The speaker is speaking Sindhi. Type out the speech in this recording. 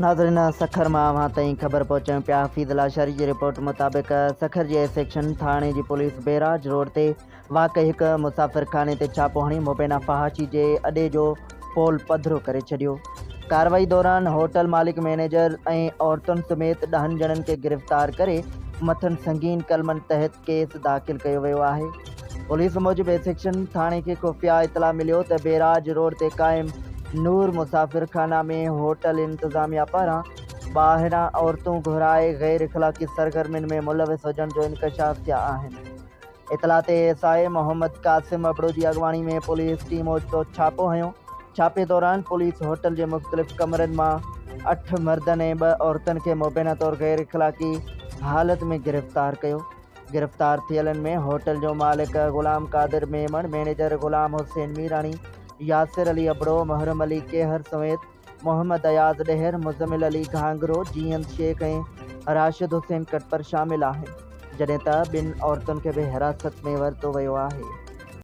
ناظرين سکر مان اوهان تائين خبر پهچايون پيا حفيظ لاشاري جي رپورٽ مطابق سکر جي اي سيڪشن ٿاڻي جي پوليس بيراج روڊ تي واقع هڪ مسافر خاني تي ڇاپو هڻي مبينا فحاشي جي اڏي جو پول پڌرو ڪري ڇڏيو ڪارروائي دوران هوٽل مالڪ مئنيجر ۽ عورتن سميت ڏهن ڄڻن کي گرفتار ڪري مٿن سنگين قلمن تحت ڪيس داخل ڪيو ويو آهي. پوليس موجب اي سيڪشن ٿاڻي کي خفيه اطلاع مليو ته بيراج روڊ تي قائم نور مسافر خانه ۾ هوٽل انتظاميا پاران ٻاهران عورتون گهرائي غير اخلاقي سرگرمين ۾ ملوث هجڻ جو انڪشاف ٿيا آهن. اطلاع تي S I Muhammad Qasim Abro جي اڳواڻي ۾ پوليس ٽيم اوچتو ڇاپو هنيو. ڇاپي دوران پوليس هوٽل جي مختلف ڪمرن مان اٺ مردن ۽ ٻه عورتن کي مبينا طور غير اخلاقي حالت ۾ گرفتار ڪيو. گرفتار ٿيلن ۾ هوٽل جو مالڪ غلام قادر ميمڻ، مئنيجر غلام حسين ميراڻي، ياسر علي ابڙو، محرم علي ڪيهر سميت محمد اياز ڏهر، مزمل علي گهانگهرو، جيئند شيخ ۽ راشد حسين ڪٽپر شامل آهن، جڏهن ته ٻن عورتن کي به حراست ۾ ورتو ويو آهي.